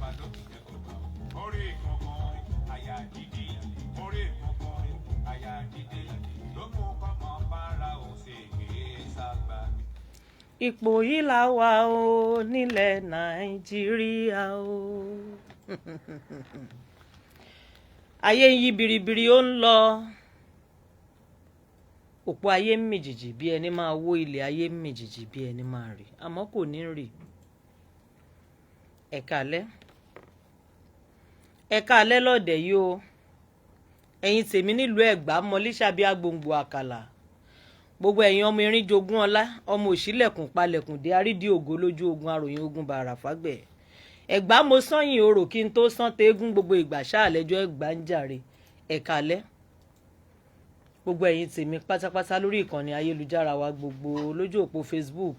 Orí kankan àyà dídí, orí kankan àyà dídí ló mú kọ́mọ bára ò sì gbé ságbá. Ipò yìí la wà o nílẹ̀ Nàìjíríà o. Ayé ń yí biribiri, ó ń lọ. Òpó ayé ń mì jìjì bí ẹni máa wó ilẹ̀, ayé ń mì jìjì bí ẹni máa rì, àmọ́ kò ní rì. Ẹ káalẹ́, ẹ káalẹ́ lọ́dẹ̀ yìí o. Ẹ̀yin tèmi nílùú Ẹ̀gbá, mọ̀lísàbí agbòǹgbò àkàlà, gbogbo ẹ̀yin ọmọ erin jogún ọlá, ọmọ òṣìlẹ̀kùn palẹ̀kùn dé, àrídìí ògo lójú ogun, àròyìn ogun bàrà fágbẹ̀. Ẹ̀gbá mo sányìn orò kí n tó sán teégún, gbogbo ìgbà ṣáàlẹ́jọ́ Ẹ̀gbá ń jàre. Ẹ káalẹ́ gbogbo ẹ̀yin tèmi pátápátá lórí ìkànnì ayélujára wa gbogbo, lójú òpó Facebook.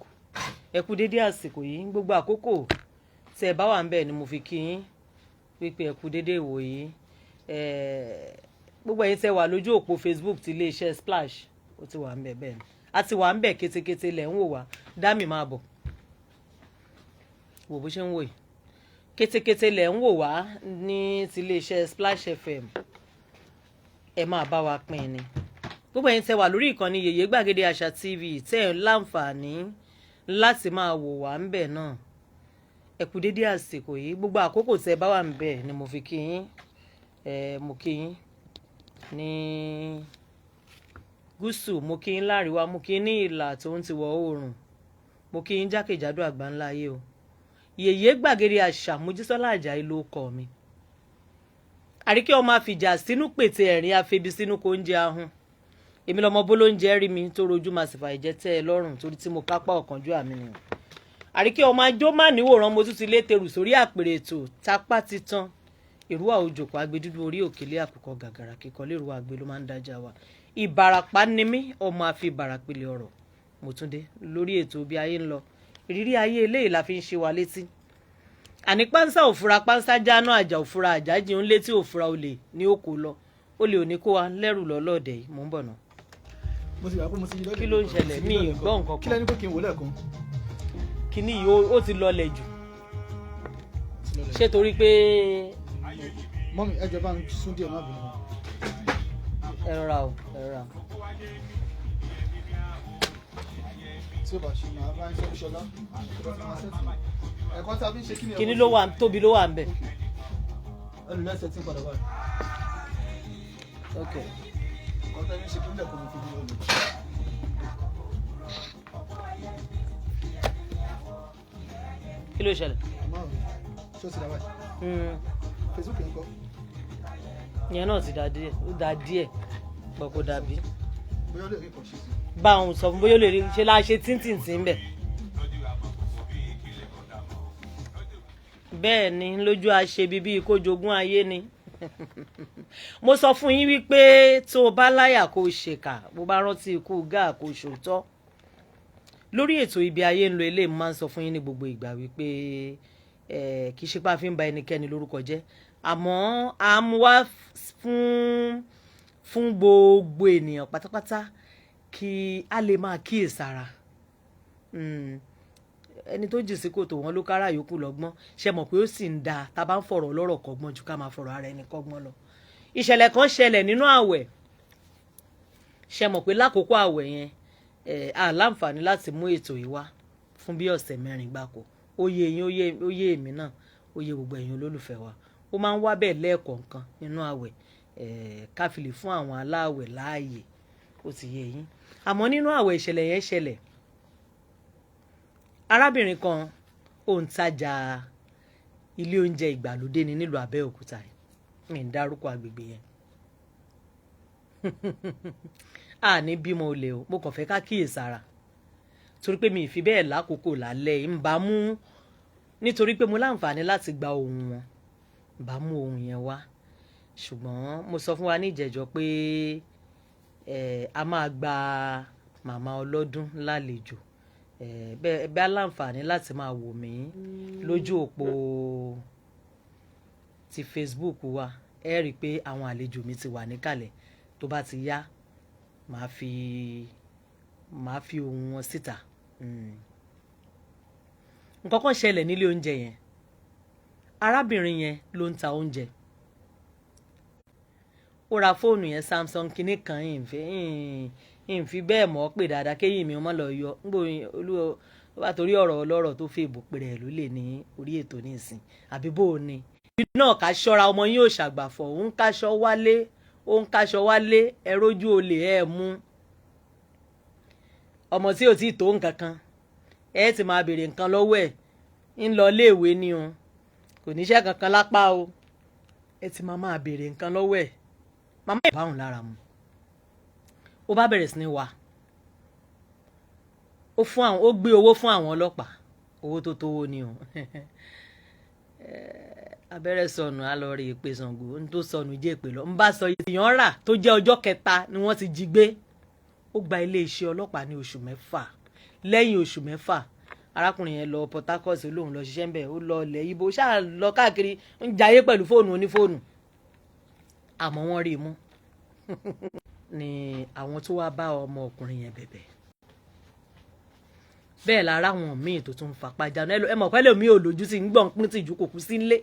Ẹ kú dédé àsìkò yìí. Gbogbo àkókò tí ẹ bá wà ń bẹ̀ ni mo fi kí yín wípé ẹ kú dédé ìwò yìí. Gbogbo ẹ̀yin tẹ́ wà lójú òpó Facebook ti iléeṣẹ́ Splash, ó ti wà ń bẹ̀, bẹ́ẹ̀ ni a ti wà ń bẹ̀ kétékété lẹ̀ ń wò wá. Dámì máa bọ̀ wò bó ṣe ń wò yìí, kétékété lẹ̀ ń wò wá ní ti iléeṣẹ́ Splash FM. Ẹ máa bá wa pín in ni. Gbogbo ẹ̀yin tẹ́ wà lórí ìkànnì Yèyé Gbàgede Àṣà TV, tẹ́ ẹ̀ ń láǹfààní láti máa wò wá ń bẹ̀ náà, ẹ kú dédé àsìkò yìí. Gbogbo àkókò tẹ́ bá wà ń bẹ̀ ni mo fi kí yín. Ẹ mo kí yín ní gúúsù, mo kí yín láríwá, mo kí yín ní ìlà tó ń ti wọ̀ oòrùn, mo kí yín jákèjádò àgbáńlá ayé o. Yèyé Gbàgede Àṣà, Mojísọ́lá Àjàyí ló kọ mi. Àríkẹ́ ọmọ àfìjà sínú pètè ẹ̀rín, afebi sínú kó ń jẹ ahun. Èmi lọmọ bó ló ń jẹ́ rí mi tó rojú máa sì fà ìjẹ́ tẹ́ ẹ lọ́rùn, torí tí mo kápá ọ̀kánjú àmì nìyẹn. Àríkẹ́ ọmọ ajó má níwòrán, mo tún ti lé terù sórí àpèrè ètò tápá ti tán. Ìrúwà òjòkó agbẹdúdú orí òkèlè, àkùkọ gàgàrà kíkọ lérò àgbè ló máa ń dájà wa. Ìbàràpá ni mí, ọmọ àfi ìbàràpìlẹ̀ ọ̀rọ̀. Mo tún dé lórí ètò bí ayé ń lọ. Ìrírí ayé eléyìí la fi ń ṣe wa létí. Àní pánsá òfura pánsá jáná, àjà òfura àjájì ń létí, òfura olè ní òkò lọ, olè ò ní kó wa lẹ́rù lọ́lọ́ọ̀dẹ̀ yìí. Mò ń bọ̀ náà. Mo ti gbà pé mo ti yí lọ́dẹ̀. Kí ló ń ṣẹlẹ̀? Mi ì gbọ́ nǹkan Kí kan. lẹ́ni pé kí n wò lẹ́ẹ̀kan? Kíní yìí ó ti lọlẹ̀ jù. Ti lọlẹ̀. Ṣé torí pé Mọ́mí, ẹ jọ̀ọ́, bá ń sún díẹ̀, má bínú. Ẹ rọra o, ẹ rọra. Tí ó bá ṣe máa bá ń sọ ṣọlá tó bá fi máa set. Ẹ̀kọ́ tí a fi ń ṣe kí ni? Kíní ló wà, tóbi ló wà ń bẹ̀. Ẹlù lẹ́sẹ̀ tí ń padà báyìí. Ok. Ẹ̀kọ́ tí a fi ń ṣe kí ni lẹ́ẹ̀kan mo fi bí lọ́lẹ̀. Kí ló ṣẹlẹ̀? Má rí ṣé ó ti dà báyìí? Facebook ń kọ́? Ìyẹn náà ti dà díẹ̀, ó dà díẹ̀ pọ̀, kó dàbí. Bóyá ó lè rí nǹkan ṣe sí. Bá òun sọ fún bóyá ó lè rí ṣe láṣẹ tíntìntì ń bẹ̀. Bẹ́ẹ̀ ni lójú àṣebi bíi kó jogún ayé ni. Mo sọ fún yín wípé tó o bá láyà kó o ṣèkà, bó bá rántí ikú gáà kó o ṣòótọ́. Lórí ètò ibi ayé ń lo eléyìí, mo máa ń sọ fún yín ní gbogbo ìgbà wípé kì í ṣe pé a fi ń ba ẹnikẹ́ni lórúkọ jẹ́, àmọ́ a mú wá fún gbogbo ènìyàn pátápátá kí a lè máa kíyèsára. Ẹni tó jì sí kòtò, wọn ló kára yòókù lọ́gbọ́n. Ṣe mọ̀ pé ó sì ń da tá a bá ń fọ̀rọ̀ ọlọ́rọ̀ kọ́gbọ́n ju ká máa fọ̀rọ̀ ara ẹni kọ́gbọ́n lọ. Ìṣẹ̀lẹ̀ kan ṣẹlẹ̀ nínú ààwẹ̀. Ṣe mọ̀ pé lákòókò ààwẹ̀ yẹn, a láǹfààní láti mú ètò yìí wá fún bí ọ̀sẹ̀ 4 gbáko. Ó yé yín, ó yé èmi náà, ó yé gbogbo ẹ̀yin olólùfẹ́ wa. Ó máa ń wá bẹ́ẹ̀ lẹ́ẹ̀kọ̀ọ̀kan nínú ààwẹ̀, ká fi lè fún àwọn aláàwẹ̀ láàyè. Ó ti yé yín. Àmọ́ nínú ààwẹ̀, ìṣẹ̀lẹ̀ yẹn ṣẹlẹ̀. Arábìnrin kan, òǹtajà ilé oúnjẹ ìgbàlódé ní nílùú Abẹ́òkúta yìí. Mi ń dárúkọ àgbègbè yẹn. A ní bímọ olè o. Mo kàn fẹ́ ká kíyèsára, torí pé mi ì fi bẹ́ẹ̀ lákòókò lálẹ́. Ń bá mú nítorí pé mo láǹfààní láti gba ohùn wọn, ń bá mú ohùn yẹn wá. Ṣùgbọ́n mo sọ fún wa ní ìjẹ́jọ́ pé a máa gba màmá ọlọ́dún lálejò. Bẹ́ẹ̀ bá láǹfààní láti máa wò mí lójú òpó ti Facebook wa, ẹ rí i pé àwọn àlejò mi ti wà níkàlẹ̀. Tó bá ti yá, màá fi ohùn wọn síta. Nǹkan kan ṣẹlẹ̀ nílé oúnjẹ yẹn. Arábìnrin yẹn ló ń ta oúnjẹ. Ó ra fóònù yẹn, Samsung kinní kan. Ìfẹ́ ìfi bẹ́ẹ̀ mọ̀ ọ́ pé dáadáa kéyìn mi ọmọ lọ yọ ngbò olú bá torí ọ̀rọ̀ ọlọ́rọ̀ tó fi ìbò pèrè ló lè ní orí ètò nísìn, àbí bó o ní. Ibi náà ká ṣọ́ra, ọmọ yín ò ṣàgbàfọ̀, òun káṣọ wálé, ó ń káṣọ wálé, ẹ rójú olè ẹ mú. Ọmọ tí ò tí ì tó nǹkan kan, ẹ ti máa béèrè nǹkan lọ́wọ́ ẹ̀. Ń lọ iléèwé ni o, kò níṣẹ́ kankan lápá o, ẹ ti máa máa béèrè nǹkan lọ́wọ́ ẹ̀. Màmá ẹ̀ báwọn lára mu. Ó bá bẹ̀rẹ̀ sí ní wá, ó fún àwọn, ó gbé owó fún àwọn ọlọ́pàá. Owó tó tówó ni o. Abẹ́rẹ́ sọnù, á lọ rí ìpè Ṣàngó ń tó sọnù jẹ́ ìpè lọ ń bá sọ. Èèyàn rà tó jẹ́ ọjọ́ kẹta ni wọ́n ti jí gbé. Ó gba iléeṣẹ́ ọlọ́pàá ní oṣù 6. Lẹ́yìn oṣù 6, arákùnrin yẹn lọ Port Harcourt, ó lóun lọ ṣiṣẹ́ ń bẹ̀, ó lọ ilẹ̀ ibo ṣáà lọ káàkiri, ń jayé pẹ̀lú fóònù onífóònù, àmọ́ wọ́n rí i mú. Ni àwọn tó wá bá ọmọ ọkùnrin yẹn bẹ̀bẹ̀ bẹ́ẹ̀ lára àwọn míì tó tún ń fapá jánu. Ẹ mọ̀ pẹ́lẹ́ mi ò lójú sí ń gbọ̀n pín tìjú kò kú sí ńlé.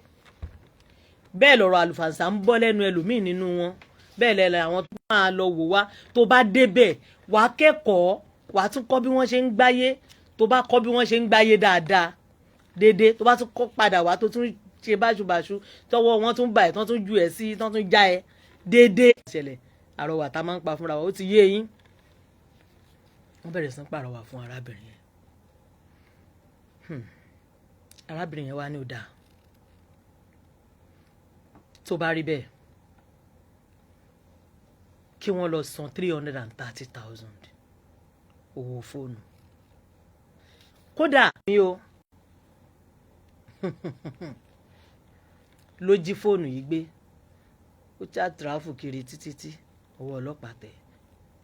Bẹ́ẹ̀ lọ̀rọ̀ àlùfàǹsà ń bọ́ lẹ́nu ẹlòmíì nínú wọn. Bẹ́ẹ̀ lẹ́la àwọn tó máa lọ wò wá. Tó bá débẹ̀, wàá kẹ́kọ̀ọ́, wàá tún kọ́ bí wọ́n ṣe ń gbáyé. Tó bá kọ́ bí wọ́n ṣe ń gbáyé dáadáa déédéé, tó bá tún kọ́ padà wá, tó tún ṣe báṣubàṣu, tọwọ́ wọn tún bà ẹ́, tán tún ju ẹ̀ sí, tán tún já ẹ déédéé. Ìṣẹ̀lẹ̀ àrọwà tá a máa ń pa fúnra wa, ó ti yé yín. Wọ́n bẹ̀rẹ̀ sí ń pàrọwà fún arábìnrin yẹn. Arábìnrin yẹn wá ní ó dáa, tó bá rí bẹ́ẹ̀, kí wọ́n lọ san 330,000 owó fóònù. Kódà mi ò ló jí fóònù yìí gbé. Ó já travel kiri títí tí ọwọ́ ọlọ́pàá tẹ̀.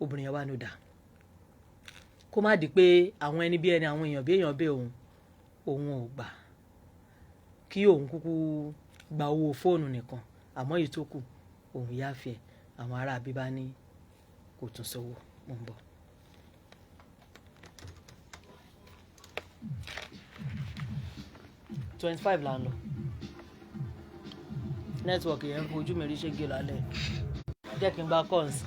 Obìnrin yẹn wá ní ó dáa, kó má di pé àwọn ẹni bí ẹni, àwọn èèyàn bí èèyàn bí òun, òun ò gbà, kí òun kúkú gba owó fóònù nìkan, àmọ́ èyí tó kù òun yááfì ẹ̀. Àwọn ará bíbá ní kò tún sówó. Mò ń bọ̀. 25 là ń lọ. Network yẹn ń fojú mi rí ṣége lálẹ́. Jẹ́ kí n gba calls.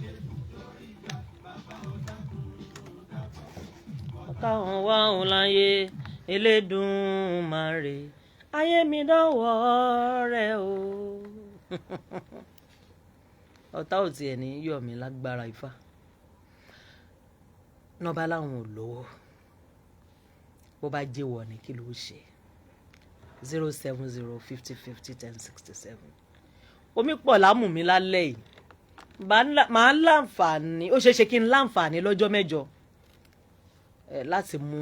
Káwọn wá òun láyé Elédùmarè, ayé mi dọ́wọ́ rẹ o. Ọ̀tá ò tiẹ̀ ní yọ̀ mí lágbára Ifá. Nọ́ba láwọn ò lówó. Bó bá jẹ́wọ́ ni, kí ló ṣe? 070 50 50 10 67. Omi pọ̀ lámù mi lálẹ́ yìí. Màá láǹfààní, ó ṣeé ṣe kí n láǹfààní lọ́jọ́ mẹ́jọ láti mú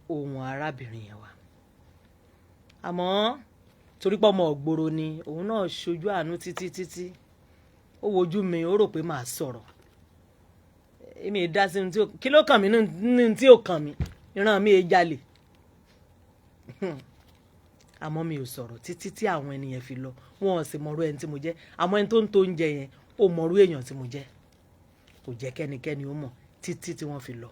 ohun arábìnrin yẹn wá, àmọ́ torí pé ọmọ ògbóró ni òun náà, ṣojú àánú títí títí, ó wojú mi, ó rò pé màá sọ̀rọ̀. Èmi ì dá sí ní tí ó kí ló kàn mí ní tí ò kàn mí, ìran mi è jalè, àmọ́ mi ò sọ̀rọ̀ títí tí àwọn ènìyàn fi lọ. Wọn ò sì mọ̀rú ẹni tí mo jẹ́, àmọ́ ẹni tó ń to oúnjẹ yẹn, ó mọ̀rú èèyàn tí mo jẹ́. Kò jẹ́ kẹ́nikẹ́ni ó mọ̀ títí tí wọ́n fi lọ.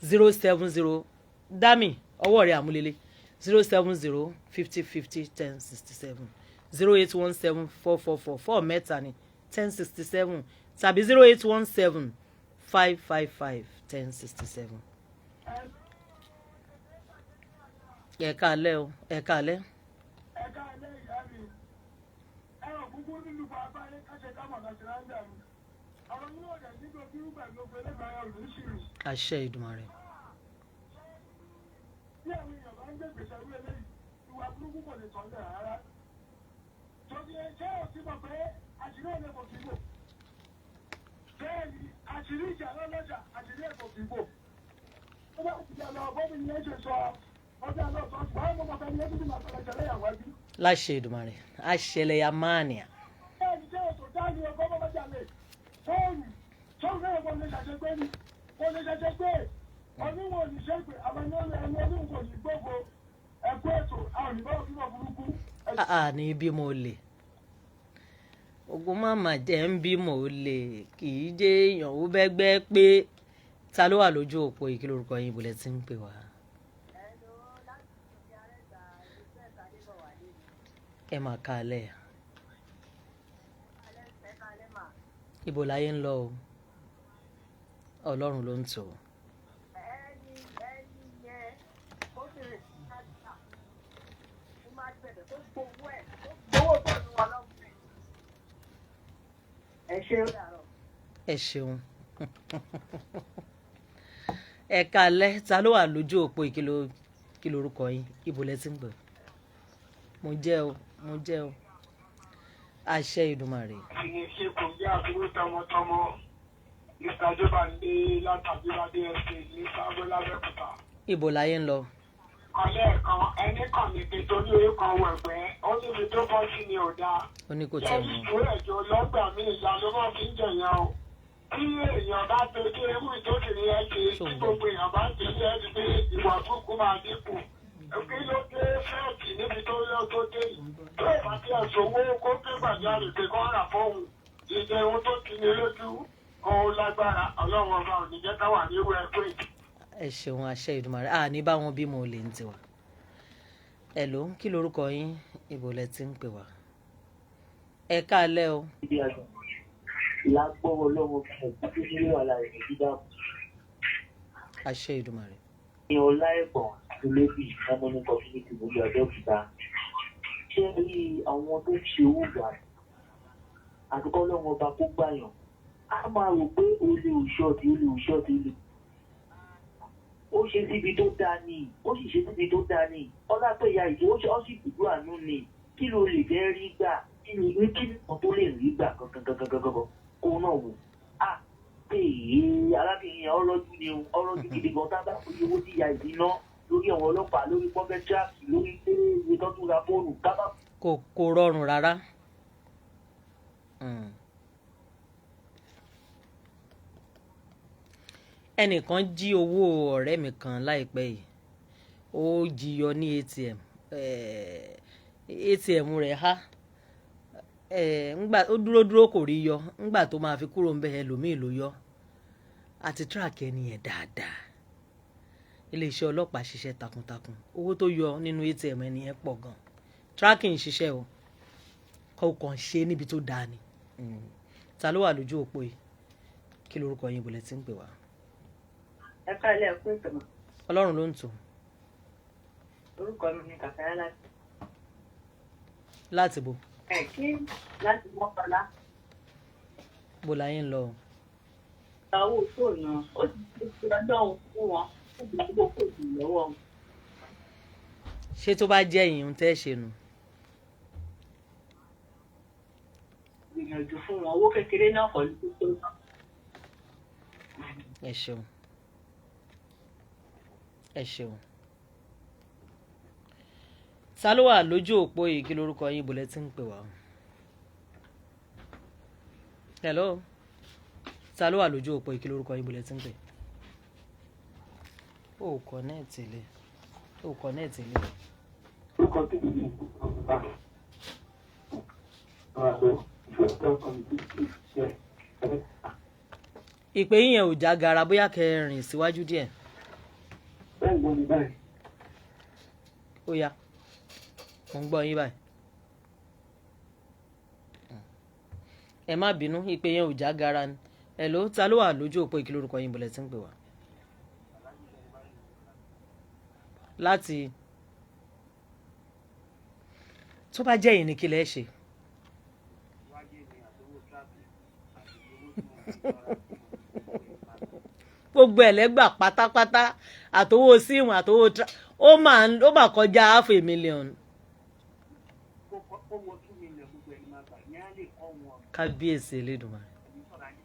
070, dami ọwọ́ rẹ̀ àmúlélẹ̀, 070 50 50 10 67, 0817 444 four mẹ́ta ní 10 67, tàbí 0817 555 10 67. Ẹ káalẹ́ o, ẹ káalẹ́. Ẹ káalẹ́, ìyá mi. Ẹ̀rọ kúkú nínú bàbá yẹn káṣẹ kámọ̀ láti ráńdà mi. Ọ̀rọ̀ yìí ò dẹ̀ nígbà tí rúbẹ̀ ló fẹ́ lẹ́bàá ẹ̀ ò ní ṣìrì. Àṣẹ Ìdùmarè. Bí àwọn èèyàn bá ń gbé gbèsè orí eléyìí, ìwà burúkú kò lè tán lẹ̀ rárá. Torí ẹ ṣé ò ti mọ̀ pé àṣírí òde kò kí bò? Bẹ́ẹ̀ ni, àṣírí ìjà lọ́lọ́jà, àṣírí ẹ̀ kò kí bò. Ó bá ti jẹ́ lọ bóbi ni ẹ ṣe sọ ọjà náà sọ, ṣùgbọ́n àwọn ọmọ ọmọ ẹni tó máa fẹ́rẹ̀ ṣẹlẹ̀ yàwó ẹbí. Láṣẹ Ìdùmarè, àṣẹlẹ̀ ya máàníà. Bẹ́ẹ̀ni, jẹ́ òtò dání ọgbọ́n bọ́ bá lè fóònù tóun náà kò lè ṣàṣegbé ni, kò lè ṣàṣegbé oníwọ̀n ò ní ṣègbè, àwọn ẹni ẹni oníwọ̀n kò ní gbogbo ẹ̀kú ètò àwọn òyìnbó bímọ burúkú. Àà ní bímọ olè, ogun máma jẹ́ ń bímọ olè, kì í jẹ́ èèyàn ó bẹ́gbẹ́ pé. Ta ló wà lójú òpó yìí? Kí lórúkọ yín? Ìbòlẹ̀ tí ń pè wá? Ẹ mà káalẹ́. Ibo láyé ń lọ o, Ọlọ́run ló ń tò ó. Ẹni yẹn ó bèrè sí kájà ó máa bẹ̀rẹ̀ kó gbowó ẹ̀ kó gbowó pẹ̀lú ọlọ́pàá. Ẹ ṣe é dàrọ̀. Ẹ ṣeun, ẹ káalẹ́. Ta ló wà lójú òpó yìí? Kí lorúkọ yín? Ibo lẹ ti ń pè? Mo jẹ́ o, mo jẹ́ o. Àṣẹ Ìdùmarè. Ìyẹn ṣe kò yá àbúrò tọmọtọmọ Mr. Jọba ní látàbíwádé ẹsẹ ní Sábó lábẹ́òkúta. Ibo láyé ń lọ? Kan lẹ́ẹ̀kan, ẹni kàn ní pé torí orí kan wọ ẹ̀gbẹ́ ó níbi tó bọ́ sí ni ò dáa. Ó ní kò tẹ̀ Ṣé mọ́. ìṣó ẹ̀jọ̀ lọ́gbà mí ìyá ló máa fi ń jẹ̀yàn o. Tí èèyàn bá tojú ewu ìtókìrì ẹ ṣe tí Ṣòwò. gbogbo èèyàn bá ń tẹ̀lé ẹ ti pé ìwà burúkú máa dínkù. Kí ló dé fẹ́ẹ̀tì níbi tó yọ tó dé yìí? Tó ìbá tí ẹ̀ sowó kó ké gbàjarè pé kó rà fóun. Ìjẹ ohun tó ti ní lójú òun lágbára. Ọlọ́run ọba ò ní jẹ́ ká wà nírú ẹ pé. Ẹ ṣeun, àṣẹ Ìdùmarè. À ní bá wọn bímọ olè ń tiwa. Ẹ ló ń kí lorúkọ yín? Ibo lẹ ti ń pè wá? Ẹ káalẹ́ o. Ibi àgbà lágbọ́wọ́ lọ́wọ́ ẹ̀gbọ́n tó ní wàhálà rẹ̀ dídá. Àṣẹ Ìdùmarè. Ní ọlá ẹ̀gbọ́n tó lébì harmony community nílùú Abẹ́òkúta. Ṣé rí àwọn tó ń ṣe owó gbà àdúgbò lọ́wọ́ ọba kó gbàyàn, á máa rò pé olè òṣọ́ọ̀tì, olè òṣọ́ọ̀tì, olè ó ṣe síbi tó dáa ni, ó sì ṣe síbi tó dáa ni. Ọlá tó ya ìdí ó sì dùdú àánú ni. Kí ló lè fẹ́ rí gbà? Kí ni kí ni kan tó lè rí gbà gangan gangan gangan kó náà wò á pé èyí arábìnrin yẹn ọlọ́jú ni o, ọlọ́jú gidi gan. Tá a bá fi owó tí ya ìdí ná lórí àwọn ọlọ́pàá, lórí pọ́fẹ́tíráàkì, lórí pé iye tó tún ra fóònù ká bá Kò rọrùn rárá. Ẹnìkan jí owó ọ̀rẹ́ mi kan láìpẹ́ yìí. Ó jí yọ ní ATM. ATM rẹ̀ há. Ńgbà ó dúró dúró kò rí yọ. Ńgbà tó máa fi kúrò ńbẹ̀, ẹlòmíì ló yọ. Àti track ẹni yẹn dáadáa. Iléeṣẹ́ ọlọ́pàá ṣiṣẹ́ takuntakun. Owó tó yọ nínú ATM ẹni yẹn pọ̀ gan. Tracking ṣiṣẹ́ o, kò kàn ṣe níbi tó dáa ni. Ta ló wà lójú òpó yìí? Kí lorúkọ yín? Bọ̀lẹ̀ tí ń pè wá? Ẹ káàlẹ́, ẹ kú ìtàn. Ọlọ́run ló ń tò. Orúkọ mi ni Kàfáyá láti Láti bo? Ẹ kí láti Mọ́kànlá. Bó la yín ń lọ o? Gba owó fóònù, ó ti ṣe ọlọ́run fún wọn, ó gba owó fóònù lọ́wọ́ wọn. Ṣé tó bá jẹ́ ìyún tẹ́ ṣe nù? Gbìyànjú fún wọn, owó kékeré náà kọ́ ló tó tó. Ẹ ṣeun, ẹ ṣeun. Ta ló wà lójú òpó yìí? Kí lorúkọ yín? Bọ̀lẹ̀ tí ń pè wá? Hello, ta ló wà lójú òpó yìí? Kí lorúkọ yín? Bọ̀lẹ̀ tí ń pè? Ó connect lé, ó connect lé. Orúkọ tèmi ni ọba ọ̀rọ̀ ìfẹ́ kọ́mítì ṣe. Ìpè yín yẹn ò já gara, bóyá kẹ́ rìn síwájú díẹ̀. Bẹ́ẹ̀ gbọ́ mi báyìí? Ó yá, mo ń gbọ́ yín báyìí. Ẹ má bínú, ìpè yẹn ò já gara ni. Hello, ta ló wà lójú òpó? Ìkìlọ̀ orúkọ yín? Bọ̀lẹ̀ tí ń pè wá láti? Tó bá jẹ́ yìí ni, kí lẹ ṣe? Gbogbo ẹlẹ́gbà pátápátá, àtowó SIM, àtowó tra, ó máa kọjá half a million. Kó wọ 2 million, gbogbo ẹni máa gbà ní á lè kọ́ wọn. Kábíyèsí Elédùmarè. Ẹni sọ̀rọ̀ ayé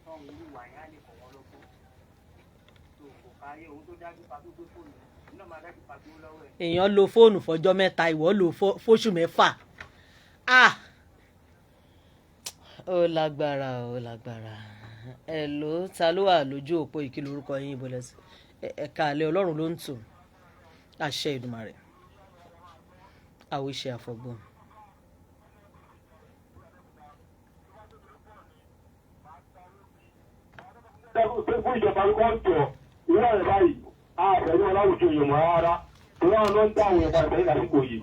tán olúwa yẹn á lè kọ́ wọn lọ́gbọ́n tó kò káyé òun tó dájú pa tó gbé fóònù náà máa dájú pa tó lọ́wọ́ ẹ̀. Èèyàn lo fóònù fọjọ́ 3, ìwọ lò fóṣù 6. Ah, ó lágbára, ó lágbára. Ẹ ló ta ló wà lójú òpó yìí? Kí lorúkọ yín? Ibo lẹsẹ? Ẹ̀ka àlẹ́. Ọlọ́run ló ń tò. Àṣẹ Ìdùmarè. Àwíṣe àfọ̀gbọ́n. Fún ìjọba kọ́ ń tọ̀ irú àrẹ báyìí, ààrẹ ní ọláwùjọ èèyàn mọ́ rárá, torí àwọn ló ń dá àwọn èèyàn padà sẹ́yìn lásìkò yìí.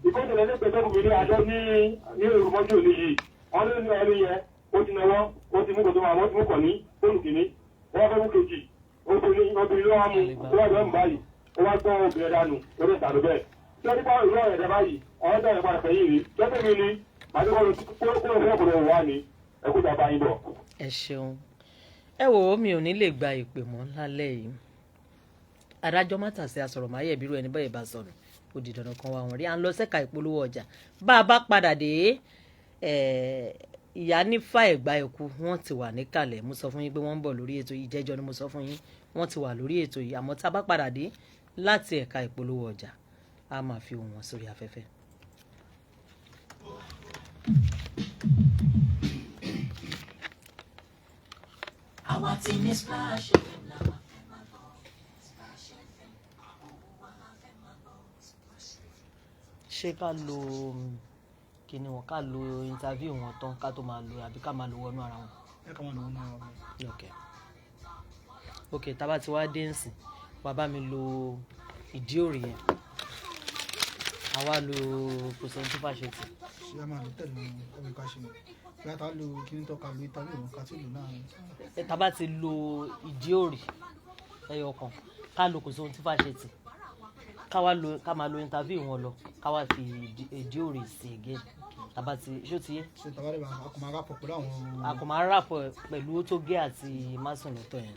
Ìkọ́sẹ̀lẹ̀ ní pẹ̀lú mi ní àjọ ní èròmọ́jú òní yìí. Wọ́n lé ní ẹni yẹn, ó ti náwó, ó ti mú kòtò àwọn, ó ti mú kọ̀ ní fóònù kìíní. Wọ́n fẹ́ mú kejì. Obìnrin ló wá mú, ó wá gbọ́ báyìí, ó wá gbọ́ obìnrin dànù, ó lè sàlù bẹ́ẹ̀. Tí wọ́n ti pa ìlú ọ̀rẹ́ báyìí, ọ̀rẹ́ bẹ̀rẹ̀ padà sẹ́yìn rí. Tọ́pẹ́ mi ni, màá ti kọ́ lọ kó lọ fún ọ̀pọ̀lọpọ̀ wà ní ẹkú tàbá yín bọ̀. Ẹ ṣeun. Ẹ wò ó, mi ò ní lè gba ìpè mọ́ lálẹ́ yìí. Adájọ́ mátàsí asọ̀rọ̀máyẹ̀ bírú ẹni bẹ́ẹ̀ bá sọnù, ó di dandan kan wá wọn rí. À ń lọ sẹ́ka ìpolówó ọjà. Bá a bá padà dé, ìyá nífà ẹ̀gbá ẹ̀kú wọ́n ti wà níkàlẹ̀. Mo sọ fún yín pé wọ́n ń bọ̀ lórí ètò yìí. Ìjẹ́jọ́ ni mo sọ fún yín, wọ́n ti wà lórí ètò yìí. Àmọ́ tá a bá padà dé láti ẹ̀ka ìpolówó ọjà, a máa fi ohùn wọn sórí afẹ́fẹ́. Àwa ti ní Splash FM làwa fẹ́ máa gbọ́. Splash FM, òun wà á fẹ́ máa gbọ́. Splash FM. Ṣé ká lo kíni wọn, ká lo interview wọn tán ká tó máa lo, àbí ká máa lo wọnú ara wọn? Ẹ kà máa lò wọ́n náà wọn. Ok, tá a bá ti wá dé nsìn, wàá bá mi lo ìdí òrì yẹn, àwa lo kòsẹ́ntì fàṣẹtì. Ṣé a máa lò tẹ̀lé wọn ẹ̀mí ká ṣe ni? Bí a ta lo kíní tó ka lo interview wọn ká tó lò náà. Ẹ tá a bá ti lo ìdí òrì ẹyọ kan, ká lo kòsẹ́ntì fàṣẹtì, ká wá lo, ká máa lo interview wọn lọ, ká wá fi ìdí òrì sí again. Tá a bá ti ṣó ti yé? Ṣé tàbá rẹ̀ a kò máa rápọ̀ pẹ̀lú àwọn. A kò máa ràpọ̀ pẹ̀lú ó tó gé àti másùn lọ́tọ̀ yẹn.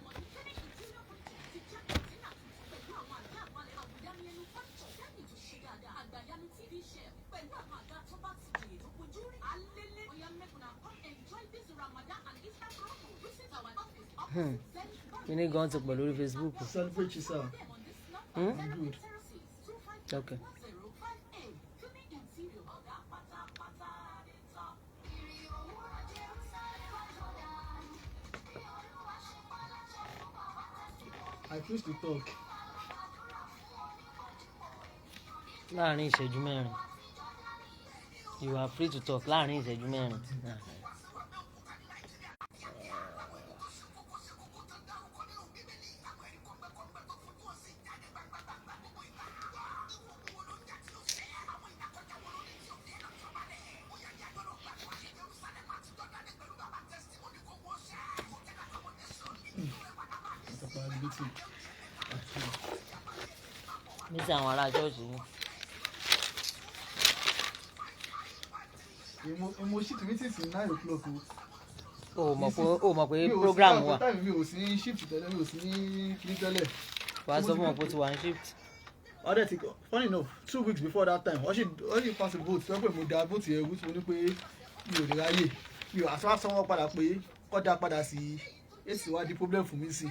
Kíní gan ti pọ̀ lórí Facebook. Celebrate yourself. Hmm? I'm good. Okay. I choose to talk. Láàrin ìṣẹ́jú 4, you are free to talk láàrin ìṣẹ́jú 4. Ìtàpá meeting. Ní ti àwọn ará ṣọ́ọ̀ṣì yìí. Mo shift meeting sí 9 o'clock o. O mọ̀ pé Mi ò sí program wà. Time mi ò sí ní shift tẹ́lẹ̀, mi ò sí ní kíní tẹ́lẹ̀. Wàá sọ fún wọn pé o ti wà ní shift. Ọdẹ ti, funny enough, 2 weeks before that time, wọ́n sì pass vote sọ pé mo da vote yẹn rú, tí mo ní pé mi ò lè ráyè, mi ò àti wá sanwó padà pé kọ́ da padà sí èsì wá di problem fún mi sí.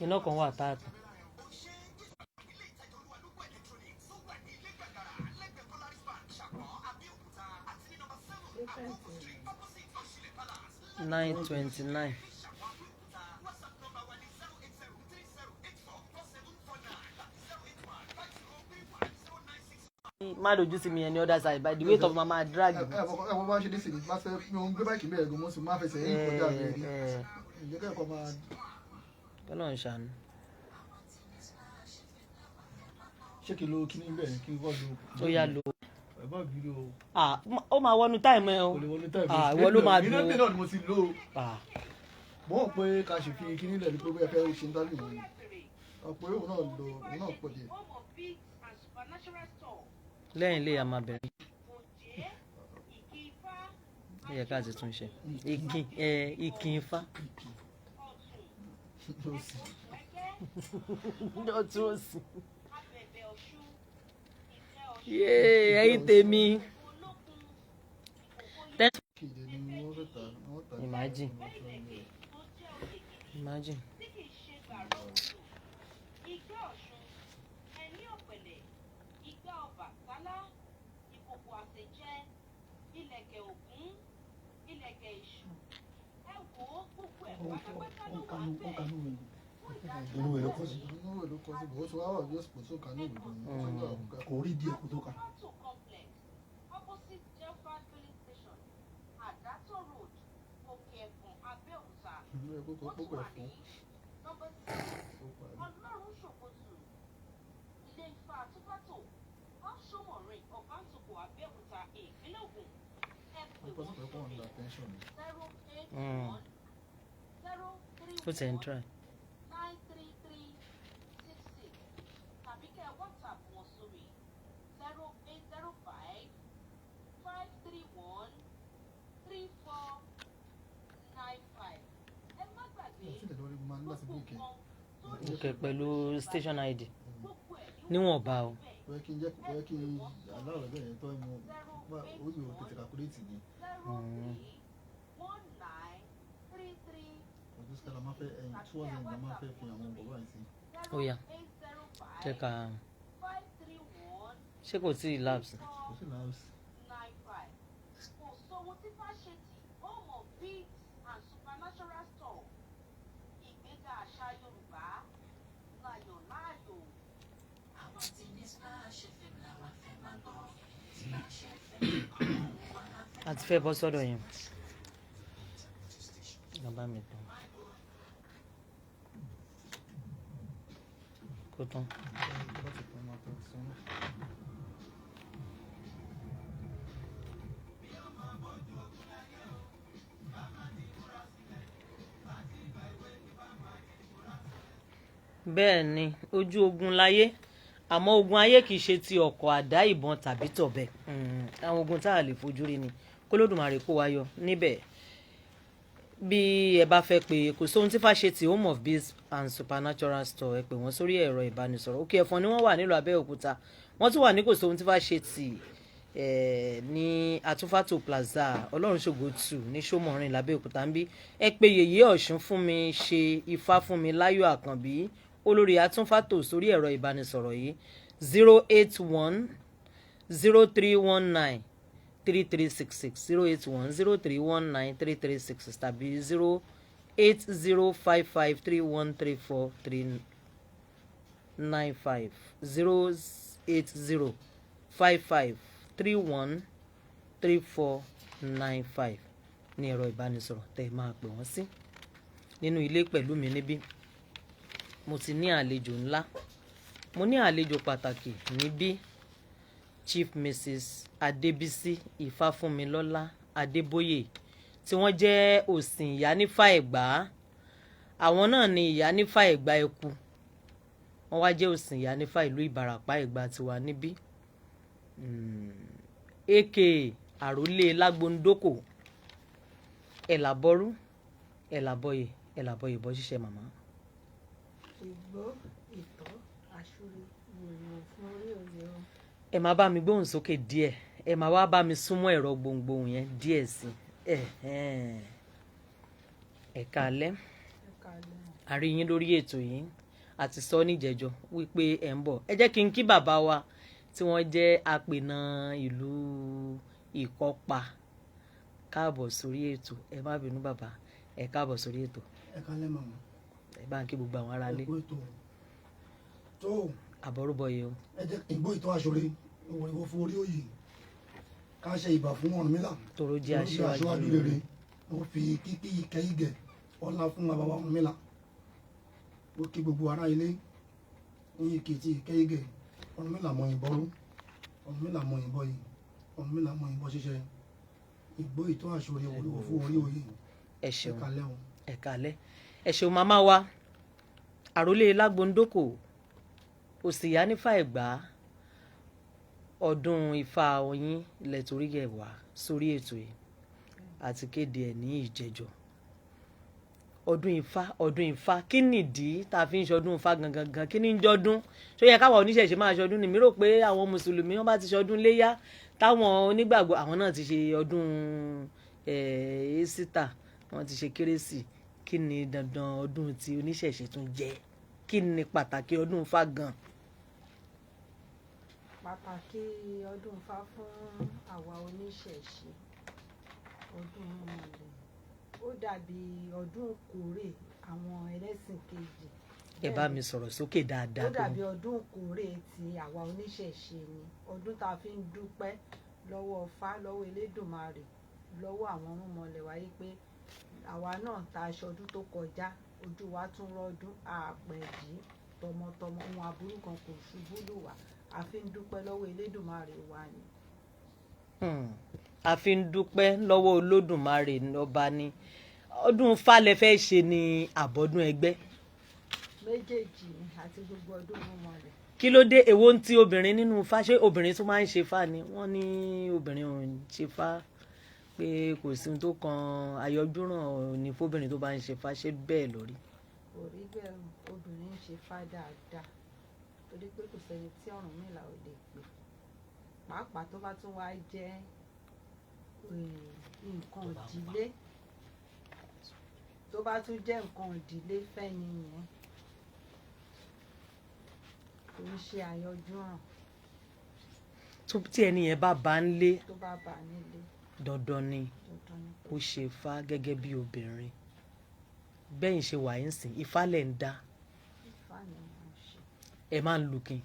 Iná kan wà tá a tàn. 9:29. Má dojú sí mi. Ẹni other side by the weight of mama drag. Ẹ wọ́n bá ń ṣe dé sí ni má fẹ́ mi ò ń gbé báyìí bẹ́ẹ̀ gan, mo sì máa fẹsẹ̀ yín kọjá mi rí ìjẹ́ kẹ́kọ̀ọ́ máa. Kọ́lọ́run ń ṣàánú. Ṣé kí n lo kíní bẹ́ẹ̀, kí n kọ́ lo? Ó yá, lo. Ẹ bá bí lo. Ah, ó máa wọnú time ẹ o. Kò lè wọnú time. Ah, ìwọ ló máa mi dùn. náà ni mo ti lò ó. Ah, Mo mọ̀ pé ká ṣe fi kíní lẹ̀ ní pé bóyá fẹ́ ṣe interview wọn ni ọ̀pọ̀ èrò náà lọ, òun náà pọ̀ díẹ̀. Lẹ́yìn ilé a máa bẹ̀rẹ̀. Ó yẹ ká ti tún ṣe ìkìn ẹ, ìkìn ifá. Ló sì. Ọtún òsì. Yéé, ẹ̀yin tèmi. Kéde ni wọ́n fẹ́ tà, wọ́n tà. Imagine. Imagine. Igbá Ọ̀ṣun, ẹní ọ̀pẹ̀lẹ̀, igbá Ọbàtálá, ìkòkò àsèjẹ, ilẹ̀kẹ̀ Ògún, ilẹ̀kẹ̀ Èṣù. Ẹ wò ó, gbogbo ẹ̀ pátápátá ló wà bẹ́ẹ̀. Inú ìwé ló kọ sí. Inú ìwé ló kọ sí, bó ṣe wá wà bí òsìkò tó kà ní ìwé gan-an. Ó tún gbà òkúta. Kò rí díẹ̀ kó tó kà. Auto Complex, opposite Jelfan Filling Station, Adato Road, Òkè Ẹ̀fọ̀n, Abẹ́òkúta. Inú ẹ̀ kó kọ Ó tún pópò wà ẹ̀fọn. ní nọ́mbà 6, Ó parí. Ọlọ́run Ṣòkòtù, Ilé Ifá Àtúbàtò, Ọ̀ṣọ́mọ̀rin, Ọ̀bántòkò, Abẹ́òkúta, Ìpínlẹ̀ Ògùn. Ẹ pè Ó pọ̀ wọ́n sí pé kó sórí under tension ni. 081 031 Ó ti ń try. 93366 tàbí kẹ́ ẹ WhatsApp wọn sórí 0805 531 3495. Ẹ má gbàgbé Ẹ tí lè lórí máa ní láti gbogbo búùkì. nǹkan tó Ok, pẹ̀lú station ID gbogbo ẹ̀ ní níwọ̀nba o. Ó yẹ kí n jẹ́, ó yẹ kí n aláwọ̀ bẹ́ẹ̀ yẹn tọ́ ẹ mọ bá ó yóò tètè calculate ni. 031933 Ọdún sí la máa fẹ́ ẹyin towards end la máa fẹ́ fi àwọn ọkọ̀ báyìí sí. Ó yá, 0805 jẹ́ ká 531 ṣé kò tí ì lapse. Kò sí lapse. 95. Kò sówó tí Fáṣetì Home of Beads and Supernatural Store. Ìgbéga àṣà Yorùbá láyọ̀ láàyò. Àwa ti ní Splash FM làwa fẹ́ máa gbọ́. Splash FM òun wà á fẹ́ A ti fẹ́ bọ́ sọ́dọ̀ yẹn. Bàbá mi tán. Kó tán. Bá ti pọn máa tán sọ́nà. Bẹ́ẹ̀ ni, ojú ogun láyé, àmọ́ ogun ayé kì í ṣe ti ọ̀kọ̀, àdá, ìbọn tàbí tọ̀bẹ. Àwọn ogun tá a lè fojú rí ni k'Olódùmarè kó wa yọ níbẹ̀. Bí ẹ bá fẹ́ pé kò sóhun tí Fáṣetì Home of Beads and Supernatural Store, ẹ pè wọ́n sórí ẹ̀rọ ìbánisọ̀rọ̀. Òkè Ẹ̀fọ̀n ni wọ́n wà nílùú Abẹ́òkúta. Wọ́n tún wà ní kò sóhun tí Fáṣetì ní Atúfàtò Plaza, Ọlọ́runṣògo 2 ní Ṣómọ̀rin l'Abẹ́òkúta ń bí. Ẹ pé Yèyé Ọ̀ṣun fún mi ṣe Ifá fún mi Láyọ̀ Àkànbí, olórí Atúnfàtò, sórí ẹ̀rọ ìbánisọ̀rọ̀ yìí: 08103193366, 08103193366, tàbí 08055313495, 08055313495 ní ẹ̀rọ ìbánisọ̀rọ̀ tẹ́ ẹ máa pè wọ́n sí. Nínú ilé pẹ̀lú mi níbí, mo ti ní àlejò ńlá, mo ní àlejò pàtàkì níbí, Chief Mrs Adébísí Ifáfúnmilọ́lá Adébóyè, tí wọ́n jẹ́ òsìn Ìyánífà Ẹ̀gbá. Àwọn náà ni Ìyánífà Ẹ̀gbá Ẹ̀kú. Wọ́n wá jẹ́ òsìn Ìyánífà ìlú Ìbàràpá Ẹ̀gbá tiwa níbí, aka Àrólé Lágbóńdókò, Ẹ̀làbọ́rú, Ẹ̀làbọ̀yè, Ẹ̀làbọ̀yè bọ́ ṣiṣẹ́ màmá. Ìgbó ìtọ́ àṣírí wòrò fún orí òye o. Ẹ máa bá mi gbóhùn sókè díẹ̀, ẹ máa wá bá mi súnmọ́ ẹ̀rọ gbohùngbohùn yẹn díẹ̀ sí i. Ẹ káalẹ́. Ẹ káalẹ́. A rí yín lórí ètò yìí, àti sọ níjẹjọ wípé ẹ ń bọ̀. Ẹ jẹ́ kí n kí bàbá wa tí wọ́n jẹ́ apènà ìlú Ìkọ́pa káàbọ̀ sórí ètò. Ẹ má bínú bàbá, ẹ káàbọ̀ sórí ètò. Ẹ kálẹ́ màmá. Ẹ bá ń kí gbogbo àwọn aráalé. Ẹ kú ètò tó. Àbọ̀rúbọyè o. Ẹ jẹ́ ìgbó ìtọ́ aṣọre ìwòrìwò fún orí òyì, ká ṣe ìbà fún Ọ̀rúnmìlà. Tòró jẹ́ tó jẹ́ aṣíwájú aṣíwájú rere. Mo fi kíkí ìkẹyìgẹ ọlá fún bàbá wa Ọ̀rúnmìlà. Mo kí gbogbo ará ilé ní ìkìtì ìkẹyìgẹ. Ọ̀rúnmìlà mọ ìbọrú, Ọ̀rúnmìlà mọ ìbọyè, Ọ̀rúnmìlà mọ ìbọ ṣíṣe. Ìgbó ìtọ́ aṣọre ìwòrìwò fún orí òyì. Ẹ Ẹ ṣeun. kálẹ́ o. Ẹ káalẹ́, ẹ ṣeun màmá wa, Àròlé Lágbóńdókò, òsì Ìyánífà Ẹ̀gbá. Ọdún Ifá Ọyìn ilẹ̀ torí ẹ̀ wá sórí ètò yìí, àti kéde ẹ̀ ní ìjẹjọ. Ọdún Ifá, ọdún Ifá, kí nìdí tá a fi ń ṣọdún Ifá gangan gan? Kí ni ń jọdún? Ṣó yẹ káwọn oníṣẹ̀ṣe máa ṣọdún ni? Mi rò pé àwọn mùsùlùmí wọn bá ti ṣọdún léyá, táwọn onígbàgbọ́ àwọn náà ti ṣe ọdún Easter, wọ́n ti ṣe Kérésì. Kí ni dandan ọdún tí oníṣẹ̀ṣe tún jẹ́? Kí ni pàtàkì ọdún Ifá gan? Pàtàkì ọdún Ifá fún àwa oníṣẹ̀ṣe, ọdún mọ̀lẹ̀, ó dàbí ọdún ìkórè àwọn ẹlẹ́sìn kejì. Ẹ bá mi sọ̀rọ̀ sókè dáadáa. Ó dàbí ọdún ìkórè ti àwa oníṣẹ̀ṣe ni, ọdún tá a fi ń dúpẹ́ lọ́wọ́ Ifá, lọ́wọ́ Elédùmarè, lọ́wọ́ àwọn irúnmọlẹ̀ wa yìí pé àwa náà tá a ṣọdún tó kọjá, ojú wa tún rọ́dún àpẹ̀jì tọmọtọmọ, ohun aburú kan kò ṣubú lù wá. A fi ń dúpẹ́ lọ́wọ́ Elédùmarè wa ni. A fi ń dúpẹ́ lọ́wọ́ Olódùmarè ọba ni. Ọdún Ifá lẹ fẹ́ ṣe ni àbọ̀dún ẹgbẹ́? Méjèèjì ni, àti gbogbo ọdún irúnmọlẹ̀. Kí ló dé? Èwo ń ti obìnrin nínú Ifá? Ṣé obìnrin tún máa ń ṣe Ifá ni? Wọ́n ní obìnrin ò ń ṣe Ifá, pé kò sí ohun tó kan àyọjúràn ní fóbìnrin tó bá ń ṣe Ifá. Ṣé bẹ́ẹ̀ lórí? Kò rí bẹ́ẹ̀ o, obìnrin ń ṣe Ifá dáadáa, torí pé kò sẹ́ni tí Ọ̀rúnmìlà ò lè pè, pàápàá tó bá tún wá jẹ́ nǹkan ìdílé, tó bá tún jẹ́ nǹkan ìdílé fẹ́ni yẹn, kò ń ṣe àyọjúràn. Tó tí ẹni yẹn bá bá ń lé. Tó bá bá a nílé. Dandan ni. Dandan ni. Kó ṣe Ifá gẹ́gẹ́ bí obìnrin. Bẹ́yìn ṣe wà yín sìn, Ifá lẹ̀ ń dá? Ifá ni mo ń ṣe. Ẹ máa ń lukin?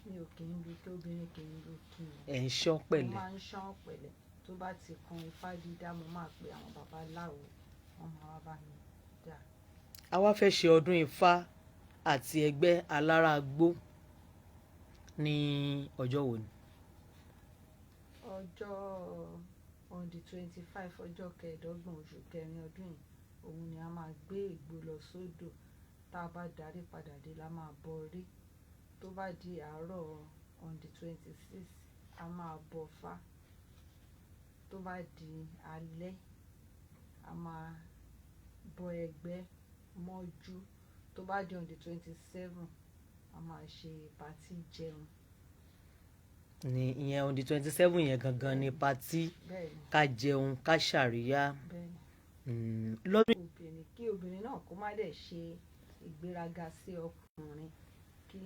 Mi ò kì í lu kí, obìnrin kì í lu kí o. Ẹ̀ ń ṣọ́ Mo pẹ̀lẹ́. máa ń ṣán pẹ̀lẹ́. Tó bá ti kan Ifá dídá, mo máa pe àwọn babaláwo, wọ́n máa wá bá mi dá. A wá fẹ́ ṣe ọdún Ifá àti ẹgbẹ́ alárágbó ní ọjọ́ wo ni? Ọjọ́ on the 25, ọjọ́ 25 oṣù kẹrin ọdún yìí, òun ni a máa gbé ìgbó lọ sódò. Tá a bá darí padà dé la máa bọ orí. Tó bá di àárọ̀ on the 26, a máa bọ Fá. Tó bá di alẹ́, a máa bọ ẹgbẹ́ mọ́jú. Tó bá di on the 27, a máa ṣe party jẹun. Ní ìyẹn on the 27 yẹn gangan ni party? Bẹ́ẹ̀ ni. Ká jẹun, ká ṣàríyá. Bẹ́ẹ̀ ni. Lọ́dún Obìnrin, kí obìnrin náà kó má dẹ̀ ṣe ìgbéraga sí ọkùnrin, kí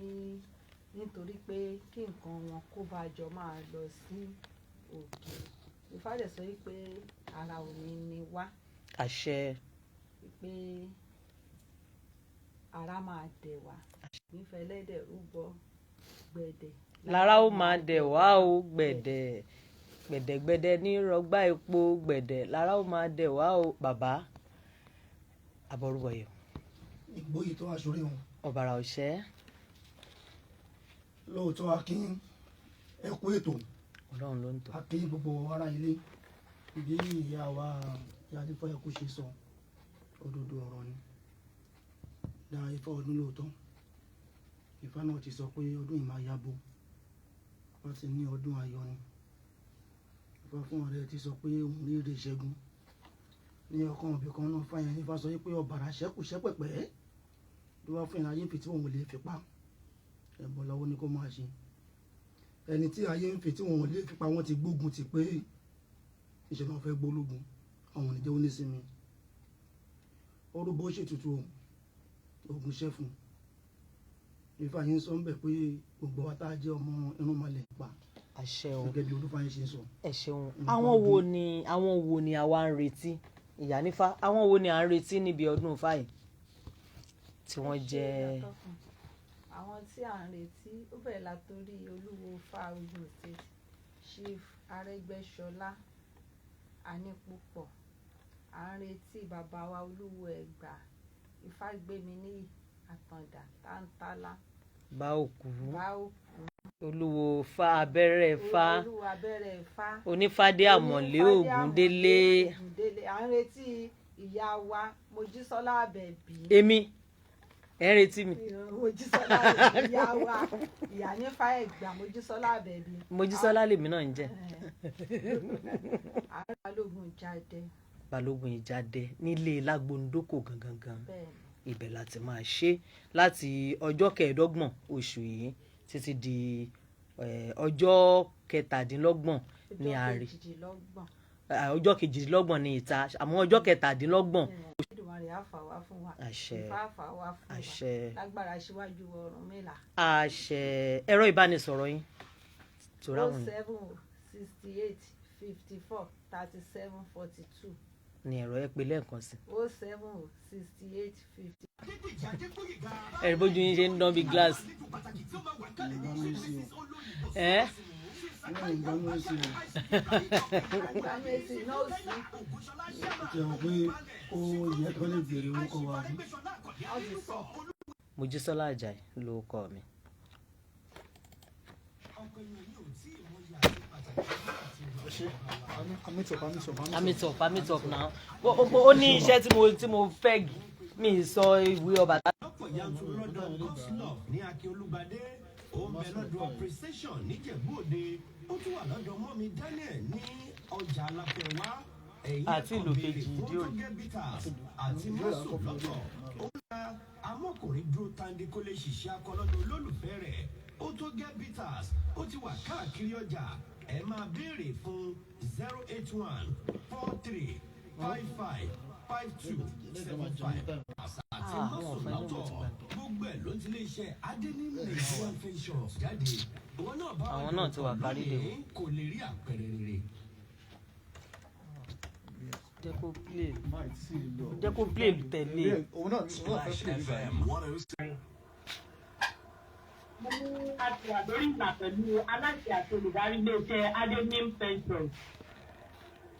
nítorí pé kí nǹkan wọn kó bá jọ máa lọ sí òkè. Ifá dẹ̀ sọ wípé ara ò ní ní wá. Àṣẹ. Pé ara máa dẹ̀ wá, nífẹ̀ẹ́ lẹ́dẹ̀ rúbọ gbẹ̀dẹ̀. Lára ó máa dẹ̀ wá o, gbẹ̀dẹ̀ gbẹ̀dẹ̀gbẹ̀dẹ̀ ní rọgbà epo gbẹ̀dẹ̀, lára ó máa dẹ̀ wá o. Bàbá àbọrúbọyè. Ìgbóyè tó aṣọre wọn. Ọ̀bàrà ọ̀ṣẹ́. Lóòótọ́, akin ẹ kú ètò. Ọlọ́run ló ń tọ́. Akin gbogbo ará ilé. Bí ìyá wa ìyá Adífá ẹkú ṣe sọ, òdodo ọ̀rọ̀ ni. Dá Ifá ọdún, lóòótọ́ Ifá náà ti sọ pé ọdún yìí máa yabo, wọ́n ti ní ọdún ayọ̀ ni. Ifá fún ọ̀rẹ́ ti sọ pé òun rí ire ìṣẹ́gun ní ọkàn òbí kan náà. Fáyẹn Ifá sọ pé ọ̀bàrà ṣẹ́kù ṣẹ́pẹ̀pẹ́ ló wá fún ìrìn ayé fi tí òun lè fi pa ẹ̀bọ̀ lọ́wọ́ ni kó máa ṣe. Ẹni tí ayé ń fi tí wọn ò lè fi pa, wọ́n ti gbógun ti pé ìṣẹ̀lẹ̀ wọn fẹ́ gbólógun, àwọn oníjẹ́ onísinmi orúbó ṣètùtù ogun ṣẹ́fun. Ifá yín sọ ń bẹ̀ pé gbogbo wa tá a jẹ́ ọmọ irúnmọlẹ̀ pa. Àṣẹ o. Gẹ́gẹ́ bí olúfáyín ṣe ń sọ. Ẹ ṣeun. Àwọn wo ni àwa ń retí, ìyá nífá? Àwọn wo ni à ń retí níbi ọdún Ifá yìí tí wọ́n jẹ́? Àwọn tí à ń retí, ó bẹ̀rẹ̀ látòrí olúwo Ifá Ogun State, Chief Arẹ́gbẹ́ṣọlá Anípúpọ̀. À ń retí bàbá wa olúwo Ẹ̀gbá, Ifágbéminíyì Àtàndá Táńtálá. Bá òkú. Bá òkú. Olúwo fa abẹ́rẹ́ fa. Olúwo abẹ́rẹ́ Ifá. Onífádé Àmọ̀lé. Onífádé. Ògúndélé. Ògúndélé. À ń retí ìyá wa Mojísọ́lá Àbẹ̀bí. Èmi ẹ ń retí mi? Mojísọ́lá Àbẹ̀bí, ìyá wa, ìyá nífà Ẹ̀gbá, Mojísọ́lá Àbẹ̀bí. Mojísọ́lá lèmi náà ń jẹ́. Àárẹ̀ Balógun jáde. Balógun Ìjáde nílé Lágbóńdókò gangan gan. Bẹ́ẹ̀ ni. Ibẹ̀ láti máa ṣe láti ọjọ́ 25 oṣù yìí títí di ọjọ́ 27 ní Ọjọ́ àárẹ̀. 28. Ọjọ́ 28 ní ìta, àmọ́ ọjọ́ 27. Olódùmarè á fà wá fún wa. Àṣẹ. Ifá á fà wá fún wa. Àṣẹ. Lágbára síwájú Ọ̀rúnmìlà. Àṣẹ. Ẹ̀rọ ìbánisọ̀rọ̀ yín tó O ráwọn. 7 68 54 37 42. Ní ẹ̀rọ ẹ pé lẹ́ẹ̀kan sí. 070 68 50. Ẹ̀rí bójú yín ṣe ń dán bí glass. Ẹ́ Ìgbà mi sí o. Àgbà méjì náà ò sí. Ó ti hàn pé ó yẹ kí wọ́n lè béèrè orúkọ wa bí. Wọ́n ti sọ. Mojísọ́lá Àjàyí ló kọ mi. Ṣe meet up, meet up. I meet up, I meet up now. Ó ní iṣẹ́ tí mo fẹ́ mi sọ ìwé ọba. Lọ́pọ̀ yanturu lọ́dọ̀ Godslove ní Akíolúgbadé, ó ń bẹ lọ́dọ̀ Appreciation níjẹ̀bú Òde, ó tún wà lọ́dọ̀ mọ́mi Daniel ní ọjà Aláfẹ̀wá. Ẹ̀yìn Àti ìlú kejì ìdí òrì. Bitters àti mọ́sù lọ́tọ̀. Ó ń ra amọ́kùnrin dúró tandi kó lè ṣiṣẹ́ akọlọ́dọ̀ olólùfẹ́ rẹ̀. Ó tó gẹ́ bitters, ó ti wà káàkiri ọjà. Ẹ máa béèrè fún 08143555275 àti Ah, mọ́sù wọn ò fẹ́ ní mo ti lọ́tọ̀. gbàgbé. Gbogbo ẹ̀ ló ti lè ṣe Adéní Nigerian Ventures jáde. Ìwọ náà bá Àwọn náà ti wà kárí lè wò. kò lè rí àpẹẹrẹ rere. Jẹ́ kó play. Máì tí ì lọ. Jẹ́ kó play tẹ̀lé. Òun náà fẹ́ play nígbà yìí. Mo ní a ti wà lórí ìlà pẹ̀lú aláṣẹ àti olùdarí iléeṣẹ́ Adenim Ventures,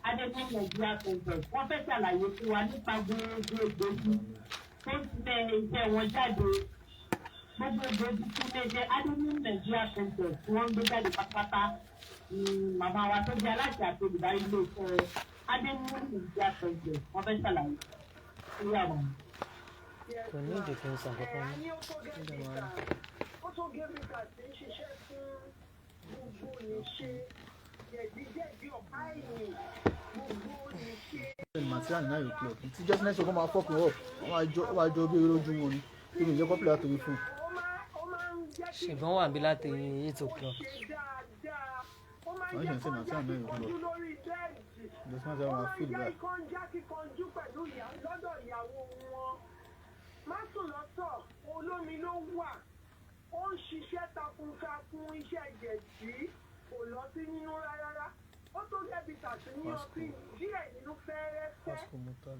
Adenim Nigeria Ventures. Wọ́n fẹ́ ṣàlàyé fún wa nípa gbogbo egbògi tó ń tilẹ̀ iṣẹ́ wọn jáde, gbogbo egbògi tí iléeṣẹ́ Adenim Nigeria Ventures tí wọ́n ń gbé jáde pátápátá ni màmá wa tó jẹ́ aláṣẹ àti olùdarí iléeṣẹ́ Adenim Nigeria Ventures wọ́n fẹ́ ṣàlàyé sí àwọn. Kò ní ìdí kí n sọ nǹkan kan mọ́. Ní ó tó gẹ́ bíkà, ó tó gẹ́ bíkà tí ń ṣiṣẹ́ fún gbogbo nìṣe jẹ̀díjẹ̀dí, ọ̀pá ẹ̀yìn, gbogbo nìṣe. Material 9 o'clock tí just next week, wọ́n máa fuck me up, wọ́n máa jọ bí eré lójú wọn ni kí ni ìjẹ́ kọ́pìlà torí fún. Ó máa ó máa ń jẹ́ kí Ṣùgbọ́n wà bí láti 8 o'clock. ṣe dáadáa, ó máa ń Wọ́n jẹ́ ṣe ń ṣe kó ń material já 9 o'clock. kíkanjú lórí bẹ́ẹ̀dì. Just Ó material máa máa ń feel jẹ́ bad. kó ń já kíkanjú pẹ̀lú lọ́dọ̀ ìyàwó wọn. Má sùn lọ́tọ̀, olómi ló wà. Ó ń ṣiṣẹ́ takuntakun, iṣẹ́ jẹ̀dí kò lọ sí nínú rárá. Ó tó jẹ́bi tàbí ní ọtí díẹ̀ nínú fẹ́ẹ́rẹ́fẹ́.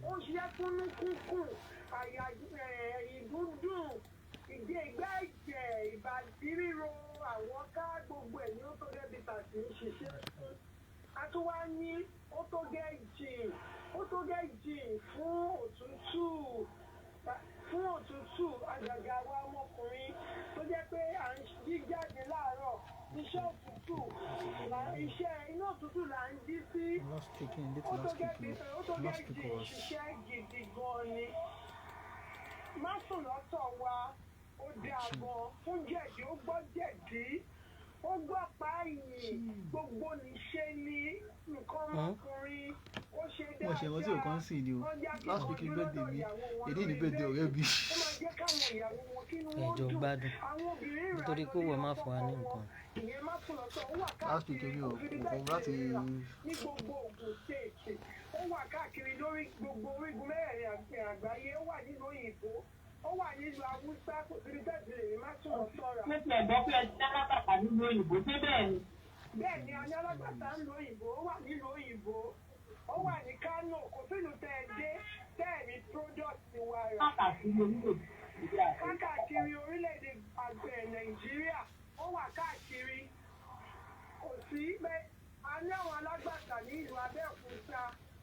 Ó ń ṣiṣẹ́ fúnnú kúnkùn, àyà, ẹ̀yìn dúndùn, ìdí ìgbẹ́ ẹ̀jẹ̀, ìbàdí ríro, àwọn ká gbogbo ẹ̀ ní ó tó jẹ́bi tàbí ń ṣiṣẹ́ fún. A tún wá ní ó tó gẹ́ jìn, ó tó gẹ́ jìn fún òtútù, fún òtútù, àgàgà wa ọmọkùnrin tó jẹ́ pé à ń jí jáde láàárọ̀, iṣẹ́ òtútù iṣẹ́ inú òtútù là ń jí sí. Last week in Ó tó last gẹ́ week ó tó gẹ́ last week jìn was ṣiṣẹ́ gidi gan ni. Má sùn lọ́tọ̀ wa, ó dáa gan fún jẹ̀dí, ó gbọ́ jẹ̀dí, ó gbọ́ páyì, gbogbo níṣe ni nǹkan ọmọkùnrin ó ṣe Wọ́n ṣe ìrántí dáadáa. ọ̀kan sí ni o. Wọ́n já Last week ni kíkanjú birthday lọ́dọ̀ mi, ìyàwó wọn èdè ni lórí birthday ọ̀rẹ́ mi. bẹ́ẹ̀dì. Ó máa jẹ́ káwọn ìyàwó wọn kínú wọn Ẹjọ́ dùn. gbádùn. Àwọn obìnrin rà Nítorí kó lórí wọ́n má fún wa ní ọkọ nǹkan. wọn. Ìyẹn má sùn lọ́tọ̀, ó wà Last week káàkiri èmi ò òfin kò láti bẹ́ẹ̀ rà ní gbogbo Ògùn State. Ó wà káàkiri lórí gbogbo orígun mẹ́rẹ̀ẹ̀rin àgbáyé. Ó wà nílùú òyìnbó, ó wà nílùú Haúsá, kò síbi tẹ́sí lè rí má sùn lọ́tọ̀ rà. Mo ti ẹ̀gbọ́n pé ẹ ti dá lábàtà nínú òyìnbó, ṣé bẹ́ẹ̀ ni? Bẹ́ẹ̀ ni, a ní alágbàtà ń lo òyìnbó, ó wà nílùú òyìnbó, ó wà ní Kánò. Kò sílùú tẹ́ ẹ dé tẹ́ ẹ rí product wa rà. Káàkiri orílẹ̀-èdè Nàìjíríà. Káàkiri orílẹ̀-èdè àgbẹ̀ Nàìjíríà, ó wà káàkiri. Kò sí pé a ní àwọn alágbàtà ní ìlú Abẹ́òkúta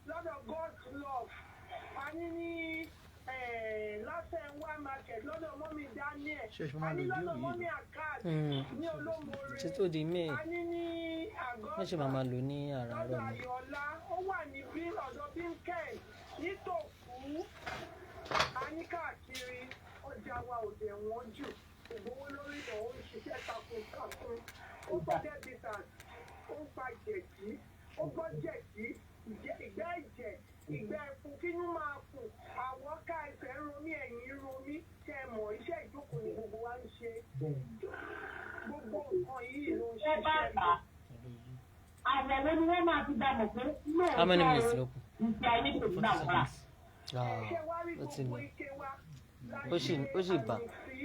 lọ́dọ̀ God's Love, a ní Láfẹ̀nwá market lọ́dọ̀ mọ́mí Daniel, Ṣé ṣe máa a ní lo lọ́dọ̀ díò mọ́mí yìí? Akad ní Olómore, Títí ó di May. a ní ní àgọ́ Wọ́n ṣe máa máa lò ní àràárọ̀ lọ́dọ̀ ni. Ayọ̀ọ́lá, ó wà ní bí ọ̀dọ̀ Bínkẹ́ nítòkú. A ní káàkiri. Ọjà wa ò dẹ̀ wọ́n jù, ògbówó lórí ẹ̀, ó ń ṣiṣẹ́ takuntakun. Ó gbọ́ debitant, ó ń pa jẹ̀dí, ó gbọ́ jẹ̀dí, ìgbẹ́ ẹ̀jẹ̀, ìgbẹ́ ẹ̀fun, kínú máa kù, àwọn ká ẹsẹ̀ ń romí, ẹ̀yìn ń romí. Ṣe é mọ̀ iṣẹ́ ìjókòó ni gbogbo wa ń ṣe? Gbogbo nǹkan yìí ló ń Ṣé bá ṣiṣẹ́. tà àwọn wo ni wọ́n máa fi dá mọ̀ pé How many lóòótọ́ minutes ló kù? ìṣe ayé kò ní àwọn rà? Ah, Ṣé wá rí ó ti gbogbo lọ. ike wa la Ó ṣe sì bà. àmì sí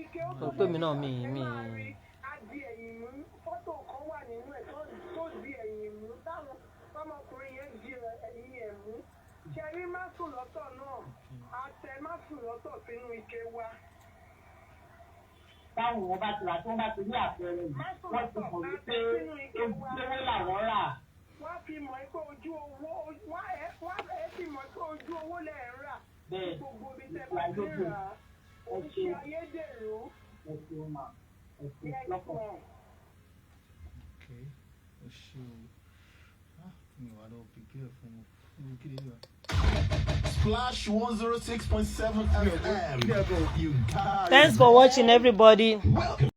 ike ó Ó pè mí náà mi ẹ mi máa rí adi ẹ̀yìn mú, fọ́tò kan wà nínú ẹ̀ tó di ẹ̀yìn mú, táwọn ọmọkùnrin yẹn di ẹ̀yìn ẹ̀ mú. Ṣẹ̀rí má sùn lọ́tọ̀ náà, àtẹ má sùn lọ́tọ̀ sínú ike wa. Táwọn wọn bá ti rà, tí wọ́n bá ti rí àpẹẹrẹ yìí, wọ́n ti mọ̀ wípé ojúlówó làwọn rà. Wọ́n fi mọ̀ pé ojú owó, wọ́n ẹ fi mọ̀ pé ojú owó lẹ̀ ń rà. Bẹ́ẹ̀. Gbogbo ibi tẹ́ bá ti ń rà á, ó ń ṣe ayédèrú. Ẹ ṣeun mà, ẹ ṣeun Yes, lọ́pọ̀. ma'am. Okay, o ṣe o. Ah, mi ò wá lọ prepare fún un kí lè wà. Splash 106.7 FM. You got Thanks for watching, everybody. Welcome.